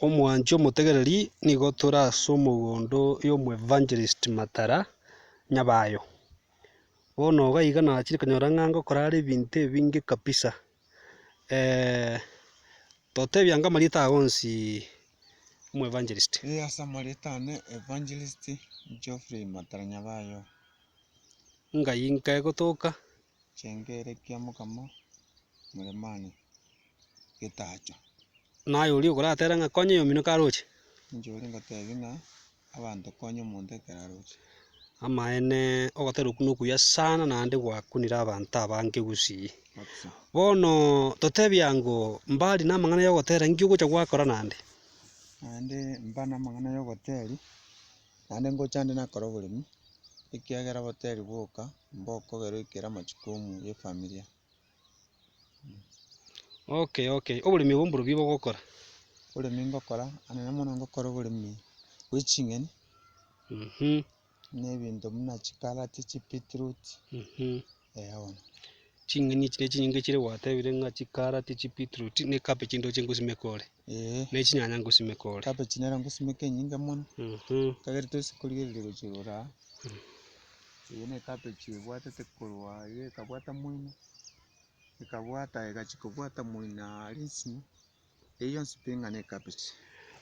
Omwanchi omotegereri nigo tore ase omogondo y'omoevangelist Matara Nyabayo. Bono iga iga nachire konyora ng'a ngokora are ebinto ebinge kabisa. Totebie ango amarieta ago onsi omoevangelist. Ee ase amarieta ane Evangelist Geoffrey Matara Nyabayo. Ng'ai nka egotoka? Chengere kia mokama Muremani getacho. Naye oria okoratera ng'a konya oyomino karoche. Inche oria ngotebia ng'a abanto konya omonto ekero aroche. Amaene ogotera okwo nokuya sana naende gwakunire abanto abange gusii. Kabisa. Bono totebie ango mbari na amang'ana ya ogotera inki ogocha gwakora naende? Naende mba na amang'ana ya ogoteria, naende ngocha nde nakora oboremi, ekiagera oboteri bwoka mbokogera oikere amachukumu ya efamilia. Okay okay, oboremi obo mborobio bogokora? Oboremi ngokora, anene mono ngokora oboremi bwe ching'eni, na ebinto buna chikarati, chibeetroot, eh bono. Ching'eni echi ne chinyinge chire gwatebire ng'a chikarati, chibeetroot, na ecabbage ndoche ngosimeka ore, Eeh. na echinyanya ngosimeka ore. Cabbage nero ngosimeka enyinge mono, ekagera toise korigereria gochia igoro aa, eye ne ecabbage ebwatete korwa iga ekabwata moino. Ekabwata egachia kobwata moino aria nsinyo, eyio yonsi pi ng'a ne ecabbage.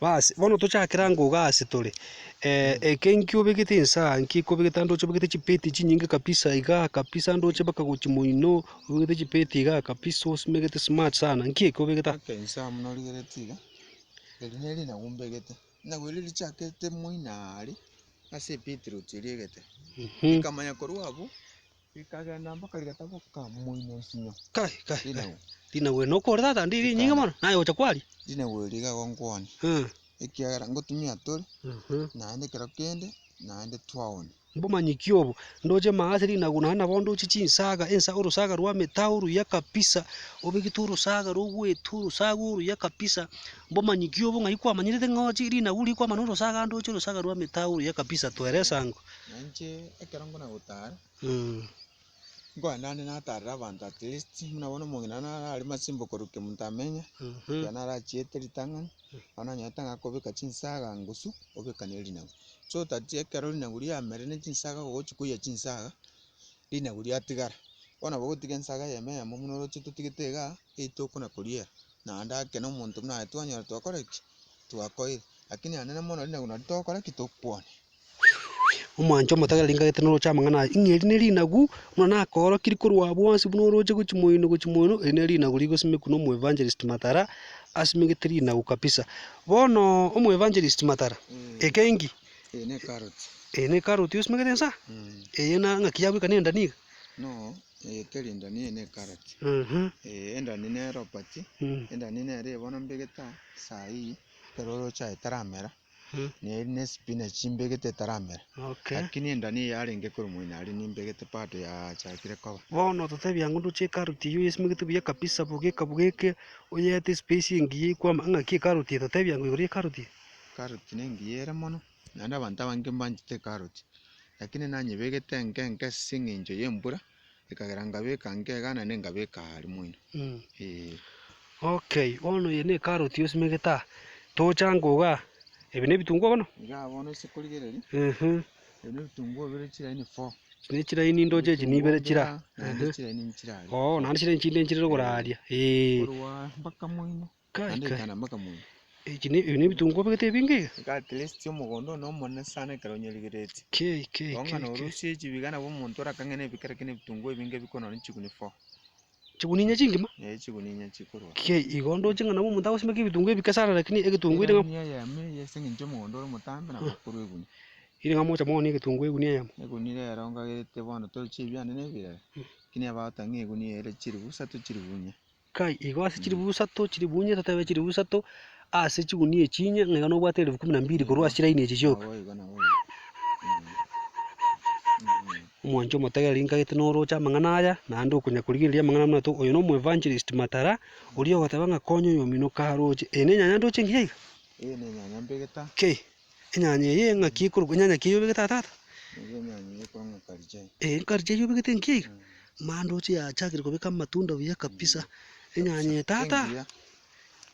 Basi, bono tochakere ango iga ase tore, eke nki obegete inse aa, nki kobegete ande oche obegete chibeti chinyinge kabisa igaa kabisa ande oche mpaka gochia moino, obegete chibeti igaa kabisa osimegete smart sana, nki eke obegete aa? Okay inse aa buna origeretie iga, eri ne rinagu mbegete, rinagu eri richakete moino aria, ase ebeetroot eria egete, rikamanya korwa abwo. Rikagenda mpaka rigataboka moino nsinyo. Kai, kai, kai. Rinagu. Rinagu eri nokore tata ndiri rinyinge mono, naye gocha kwaria. Rinagu eri iga gonkwania, ekiagera ngotumia tore, naende ekero kende, naende twaonia. Mbomanyi ki obo? Ndoche maase rinagu naende nabo ndoche chinsaga, ensa orosaga rw'ametao oruya kabisa, obegete orosaga rogwete orosaga oruya kabisa, mbomanyi ki obo ng'ai kwamanyerete ng'a oche rinagu rikwama na orosaga ndoche orosaga rw'ametao oruya kabisa, toeresa ango. Na inche ekero nkona gotara, nkogenda ande natarera abanto at least buna bono omong'ina nare aria masimba korwa kemunto-amenya, ekero nare achiete ritang'ani, bono nanyorete ng'a akobeka chinsaga ngusu, obeka ne rinagu. So that ekero rinagu riamera ne chinsaga ogochi koiywa chinsaga, rinagu riatigara. Bono nabo ogotiga ensaga eyemo eyemo buna oroche totigete igaa, eywo tokona koriera, naende ake na omonto buna aye twanyora twakora ki? Twakoire. Lakini anene mono rinagu nario togokora ki? Tokwane. Omwancho omotagereri nkagete noroche amang'ana aya, ng'a eri ne rinagu buna nakoorokirie korwa abwo onsi buna oroche gochia moino gochia moino, eri ne rinagu rigosimekwa na omoevangelist Matara, asimegete rinagu kabisa. Bono omoevangelist Matara, eke inki? Eye ne ekaroti. Eye ne ekaroti osimegete inse aa? Eye na ng'aki yabweka na endani iga? No, eye teri endani eye ne ekaroti. Endani nero but, endani nere eye bono mbegete aa saa hii, ekero oroche aye etaramera. Neri ne spinach mbegete etaramera, Okay. lakini enda niyo yarenge korwa moino aria nimbegete bado yachakire koba. Bono totebie ang'o ndoche ekaroti eyio oyesimegete buya kabisa bogeka bogeke, oyete espace engiya ekwama ng'aki ekaroti eye totebie ang'o igoro ya ekaroti eye. Ekaroti nengiya ere mono, naende abanto abange mbanchete ekaroti, lakini nanyebegete enke enke ase eng'encho ya embura, ekagera nkabeka nke igaa naende nkabeka aria moino, eh. Okay, bono eye ne ekaroti osimegete aa, tocha ango igaa, ebi ne ebitunguo bono? Igaa bono ase korigereria, ebi ne ebitunguo bire chilaini four. Echi ne chilaini ndoche echi nibere chire aa. Naende chilaini nchire aria. Oo, naende chilaini chinde nchire rogoro aria, eh. Korwa mpaka moino. Kai, Naende kai. ekana mpaka moino. Echi ne ebi ne ebitunguo obegete ebinge iga? Iga at least omogondo one omonene sana ekero onyerigeretie. Kei, kei, Bono ng'a kei, kei. norusie echibiga nabo omonto orakang'e na ebikere kende ebitunguo ebinge bikonwa ne chiguni four. Chiguni inye chingima? Ee chiguni inye chikorwa. Kei, igo ndoche ng'a nabo omonto agosimeka ebitunguo ebike sana lakini egetunguo ere ng'a Eguni eyemo eye ase eng'encho omogondo ore omotambe nabo okorwa eguni. Ere ng'a mocha mooni egetunguo eguni eyemo. Eguni rero nkagerete bono torochi ebiane na ebirere, lakini about ng'a eguni ere chiribu isato chiribu inye. Kai, igo ase chiribu isato, chiribu inye, totebe chiribu isato, ase chigunia echi inye, ng'a iga nobwate elifu kumi na mbili korwa ase chilaini echi chioka. Nabo igo nabo igo. Omwancho omotegereri nkagete noroche amang'ana aya, naende okonya korigereria amang'ana buna to, oyo na omoevangelist Matara, oria ogoteba ng'a konya oyomino karoche. Eye nenyanya ndoche engiya iga? Eye nenyanya mbegete aa. Kei, enyanya eye ng'aki ekorokwa, enyanya ki eye obegete aa tata? Nigo enyanya eye ekorokwa ng'a karijai. Ee, nkarijai obegete engiya iga? Mambia oche yachakire kobeka amatunda buya kabisa, enyanya eye tata. Engiya.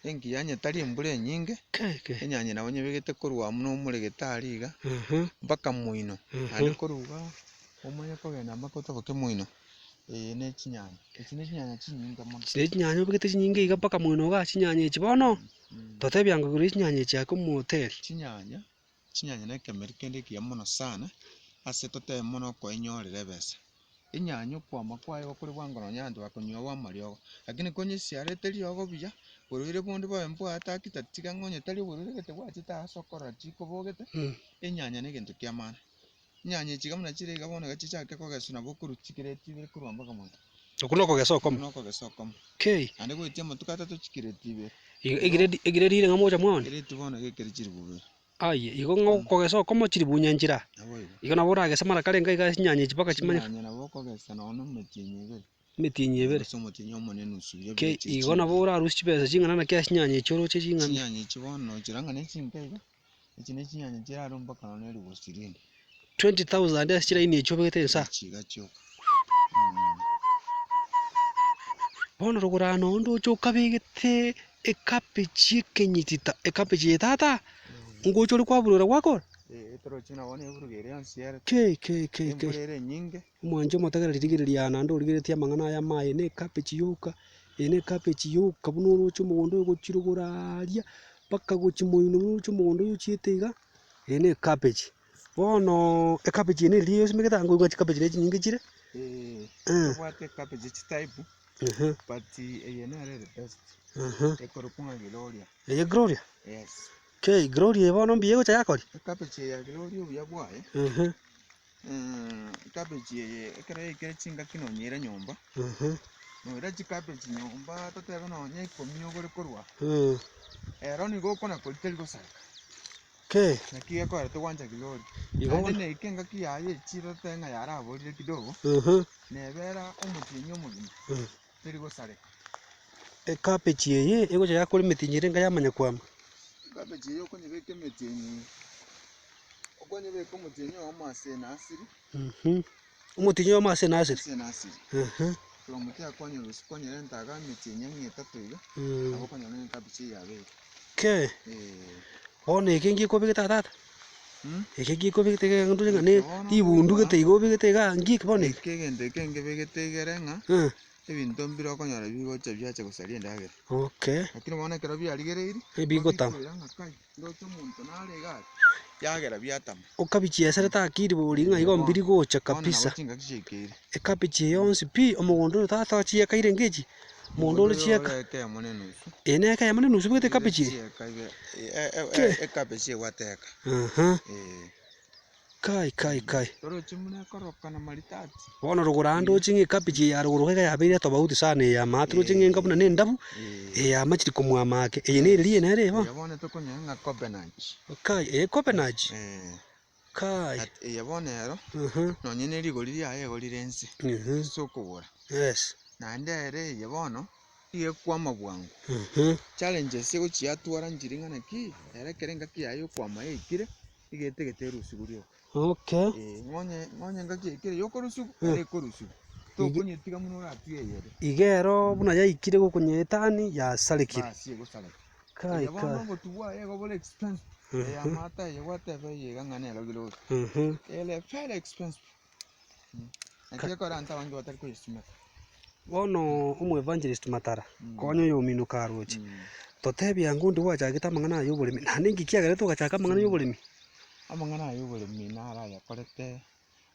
Engiya onye tari embura enyinge, Ke ke. enyanya nabo nyebegete korwa buna omoregete aria iga, mpaka moino, naende korwa igaa omanye kogenda mpaka otoboke moino, eye ne chinyanya. Echi ne chinyanya chinyinge mono. Echi ne chinyanya obegete chinyinge iga mpaka moino igaa chinyanya echi bono, totebia ng'a igoro chinyanya echi ake omoteri. Chinyanya, chinyanya na ekemeri kende ekiya mono sana, ase totebe mono okoenyorera ebesa. Enyanya okwama kwaye gokore bwango nonya abanto bakonywa amariogo, lakini konyesiarete riogo buya, borwaire bonde bobe mbwatakita tiga ng'a onye tari oborwaire gete bwachete ase okorora chikobogete, enyanya na egento kia maana. Enyanya echi iga buna chire iga bono iga chichake kogeswa nabo okorwa chikireti ibere korwa mpaka mono. Okwo nokogesa okomo. Okwo nokogesa okomo. Kei. Naende goetia amatuko atato chikireti ibere. Egiredi egiredi ere ng'a mogocha mwaoni? Egiredi bono iga ekere chilifu ibere. Aye, igo ng'a okogesa okomo chilifu nyanchera. Naboigo. Igo nabo oragese mara kare iga iga chinyanya echi mpaka chimanye. Chinyanya nabo okogesa nonye na emetienyi ebere. Emetienyi ebere. Gose omotienyi omo na enusu buya Kei, buya chiri igo nabo chingiya. orarusie chibesa ching'ana naki ase chinyanya echi oroche ching'ana. Chinyanya echi bono nochora ng'a ne chinke iga, echi ne chinyanya chirarwe mpaka nonye na elifu ishirini. 20,000 ase chilaini echi obegete inse aa. Echi iga chioka. Bono rogoro aa noo ndoche okabegete ekabechi ekenyitita, ekabechi eye tata, ngocha ore kwaburura gwakora? Ee, torochi buna bono eburuga ere yonsi yarete. Kei kei kei kei. Embura ere enyinge. Omwanchi omotegereri rigereria aa naende origeretie amang'ana aya amaye na ekabechi yoka, eye na ekabechi yoka buna oroche omogondo oyo gochia rogoro aaria, mpaka gochia moino buna oroche omogondo oyo ochiete iga, eye na ekabechi. Bono ekabechi eye neriria osimegete aa nkoigwa chikabechi ne chinyinge chire. Ee, tobwate ekabechi chitype, but eye nere ere best, ekorokwa ng'a Gloria. Eye Gloria? Yes. Kei, Gloria eye bono mbuya egocha yakoria? Ekabechi eye ya Gloria obuya bwaye, ekabechi eye ekero yaikire chingaki nonyeire nyomba, noira chikabechi nyomba totebe nonye ikomi ogore korwa aa, ero nigo okona koria teri gosareka. Kei. Naki gekogera togwancha glory. Igo Naende bono. neike engaki yaye echire totebe ng'a yaraborire kidogo, nebera omotienyi omogima, teri gosareka. Ekabechi eye egocha yakora emetienyi ere enga yamanya kwama. Ekabechi eye okonyebeka emetienyi, okonyebeka omotienyi oyomo ase enasiri. Omotienyi oyomo ase enasiri. Ase enasiri. From tiakonyerusia konyerenta iga emetienyi ang'e etato iga, nabo okonyora ng'a ekabichi eye yabeire. Kei, Eeh. bono eke nki ekobegete aa tata? Mm. Eke nki ekobegete iga ndoche ng'a ne Eke bono ribundu nkobeka gete iga obegete igaa nki eke bono eke? Eke egento eke nkebegete igere ng'a, ebinto mbire okonyora bigocha biacha gosaria endagera. Okay. Lakini bono ekero biarigereiri, Ebigotama. bikoira ng'a kai, ndoche omonto nare iga aria, yagera biatama. Okabichieserete akiri bori ng'a igo mbiri gocha Bono nabo kabisa. chingaki chiaikeire. Ekabichi eye yonsi pi, omogondo oyo tata ochiekaire ngechi, omogondo ore chieka. Omogondo oyo ore eka eyemo na enusu. Eye ne eka eyemo na enusu obegete ekabichi eye? Chieka ibere, ekabichi ebwate eka. Eeh. Kai kai kai. Torochi buna ekorokana maridadi. Bono rogoro aa ndoche ng'a ekabichi eye ya rogoro iga yabeire tofauti sana eye ya maate roche ng'a enga buna na endabu, eye ya amachiri komwama ake. Eye nere riria nere eye bono. Eye bono tokonyora ng'a covenant. Kai, eye covenant? Eh. Kai. At eye bono ero, nonye ne rigori riaye igo rire inse, ase okogora. Yes. Naende ere eye bono, iga ekwama bwango. Challenges egochiatwara nchiri ng'a naki, ere ekero engaki yaye ya okwama yaikire, iga etegete erusigu rioka. Okay. Eh, ng'onye ng'onye engaki yaikire ya okorusigu, ere ekorusigu. Tokonyetiga buna oratige eyere. Iga ero buna yaikire gokonyeetani yasarekire. Basi egosareka. Kai Eye bono kai. obotu bwaye igo bore expensive. Eye amato eye gwateba eye iga ng'a nero glory. Ere very expensive. Naki ekero abanto abange batari koyesimeka. Bono omoevangelist Matara, konya oyomino karoche, totebie ango onde gwachagete amang'ana aya y'oboremi, naende inki kiagerete ogachaka amang'ana y'oboremi? Amang'ana aya y'oboremi naro ayakorete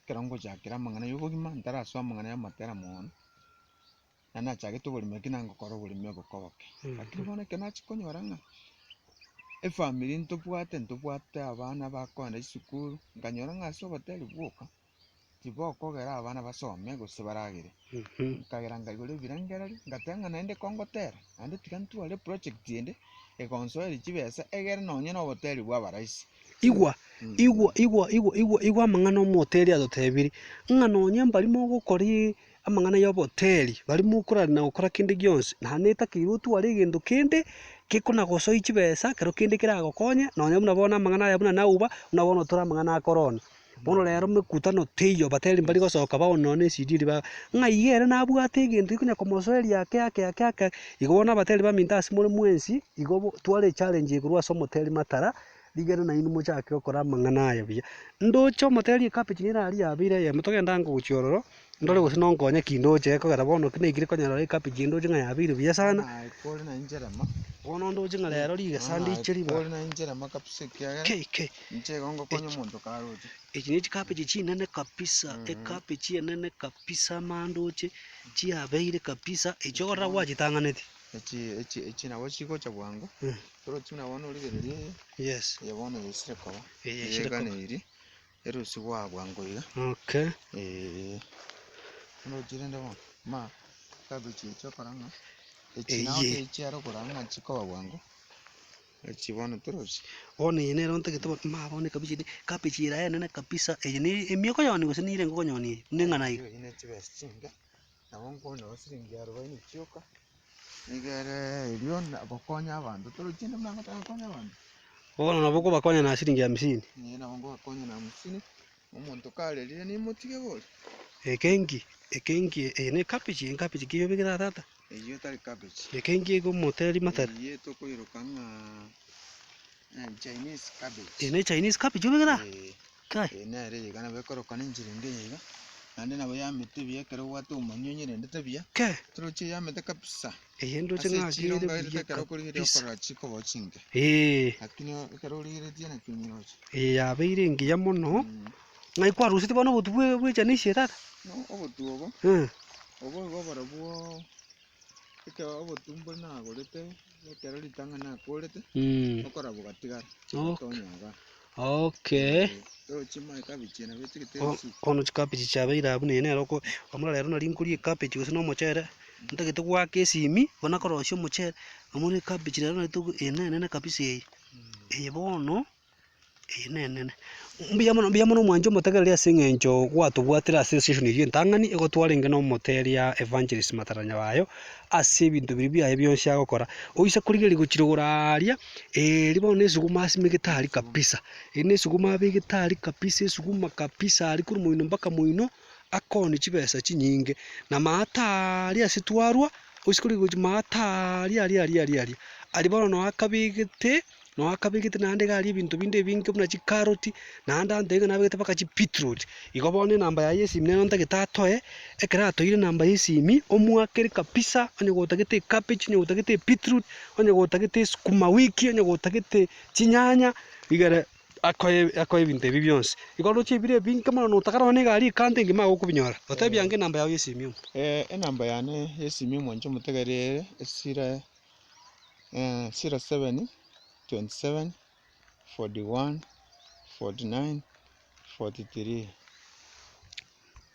ekero ngochakera amang'ana y'obogima ntarasoa amang'ana y'amatera mono. Naende nachagete oboremi lakini nangokora oboremi oboke oboke. Lakini bono ekero nachia konyora ng'a efamiri ntobwate ntobwate abana bakoenda chisukuru, nkanyora ng'a ase oboteri bwoka, tibokogera abana basome gose baragere. Nkagera nkaigora ebirengererio, ngateba ng'a naende kongotera, naende tiga ntware eproject ende, egonsoeria chibesa egere nonye na oboteri bwa abaraisi. Igwa, igwa, igwa, igwa, igwa, igwa amang'ana omoteri atotebirie, ng'a nonye mbari mogokora amang'ana y'oboteri, baria mokorara na gokora kende gionsi, naende etakeire otware egento kende, gekona-gosoyia chibesa, ekero kende keragokonye, nonya buna bono amang'ana aya buna nauba, buna bono tore amang'ana a korona. Bono rero mekutano teiyo bateri mbari gosoka baone nonye na ecd eria ba ng'a iga ere nabwate egento gekonya komosoeria ake ake ake ake, igo bono abateri baminto ase more mwensi, igo bo tware echallenge eye korwa ase omoteri matara, rigere nainwe mochake gokora amang'ana aya buya. Ndoche omoteri ekabichi nere aria yabeire eyemo togende ango gochia ororo, ndore gose nonkonye ki ndoche ekogera bono ki naikire konyora ekabichi eye ndoche ng'a yabeire buya sana. Naye kore na incherema. Bono ndoche ng'a rero rigesa ndiche riba. Kore na incherema kabisa ekiagera Kei kei. inche igo ngokonya omonto karoche. Echi ne chikabichi chinene kabisa, ekabichi enene kabisa mandoche, chiabeire kabisa, echio okorora gwachitang'aneti. Echi echi echi nabo chigocha bwango, torochi buna bono origererie eye, Yes. eye bono yaisire koba, Eye yaisire koba. eganeiri. Erusigwe aa bwango iga. Okay. Eeh. Ndochi rende bono, ma cabbage echi okora ng'a, echi nao Eye. teri chiare okora ng'a chikoba bwango, echi bono torochi. Bono eye nero ntagete bono, ma bono ekabichi ende, cabbage eye ere enene kabisa, eye ne emiya okonyonia gose nere ngokonyonia eye, buna eng'ana iga. Eyio ne chibesa chinke, nabo nkoonigwa siringi arubaini chioka, nigo ere erio na gokonya abanto, torochi rende buna ngotaka gokonya abanto. Bono nabo okobakonya na siringi hamsini. Ee nabo ngobakonya na hamsini, omonto karerire nimotige bori. Eke nki? Eke nki? Eye ne cabbage, encabbage ki oyobekete aa tata? Eyio tari cabbage. Eke nki eke omoteri matari? Eyio tokoiroka ng'a Chinese cabbage. Eye ne Chinese cabbage obekete aa? Ee. Kai. Eye nere iga nabo ekoroka na enchera ende eye iga, naende nabo yamete buya ekero obwate obomanyi onyerendete buya, Ke. toroche yamete kabisa. Eye ndoche Ase ng'a echiro ere nkairete buya ekero okorigereria kabisa. okorora chikoba chinke, Ee. lakini ekero origereretie naki onyeroche. Eye yabeire engiya mono, ng'ai kwarusetie bono obotu bwe bwe echanisi eye tata? No obotu obo, obo igo barobwo ekero obotu mbore nagorete, ekero ritang'ani nakorete, okora bogatigara, botonya igaa. Okay. Torochi mae cabbage eye nabo etigete esupu. Bono chikabichi chiabeire abwo nere nere oko bamura rero nari nkoria ekabichi gose na omochere, ntagete goaka esimi, buna korosia omochere, amo na ekabichi rero nari togo eye nenene kabisa eye, eye bono, eye nenene. Mbuya mono mbuya mono omwancho omotegereri ase eng'encho gwatobwatire ase esession eywo entang'ani, igo twarenge na omoteria Evangelist Matara Nyabayo, ase ebinto biria biaye bionsi agokora, oise korigereria gochia rogoro aaria, eeri bono esuguma asimegete aria kabisa, eri na esuguma abegete aria kabisa esuguma kabisa aria korwa moino mpaka moino, akoonie chibesa chinyinge. Na maate aaria ase twarwa, oise korigereria gochia maate aaria aria aria aria aria, aria bono noo akabegete. Noo akabegete naende iga aria ebinto binde ebinge buna chikaroti, naende antebie ng'a nabegete mpaka chibeetroot. Igo bono enamba yaye ya esimi nero ntagete atoe, ekero atoeire enamba ya esimi, omoakere kabisa onye gotagete ecabbage, onye gotagete ebeetroot, onye gotagete esukuma wiki, onye gotagete chinyanya, rigere akoe akoe ebinto ebi bionsi. Igo roche ebire ebinge mono notagara nonye na egari ekante engima agokobinyora. Gotebia ange enamba yago ya esimi omo. Enamba yane ya esimi omwanche omotegereri ere esire. 07 27 41 49 43.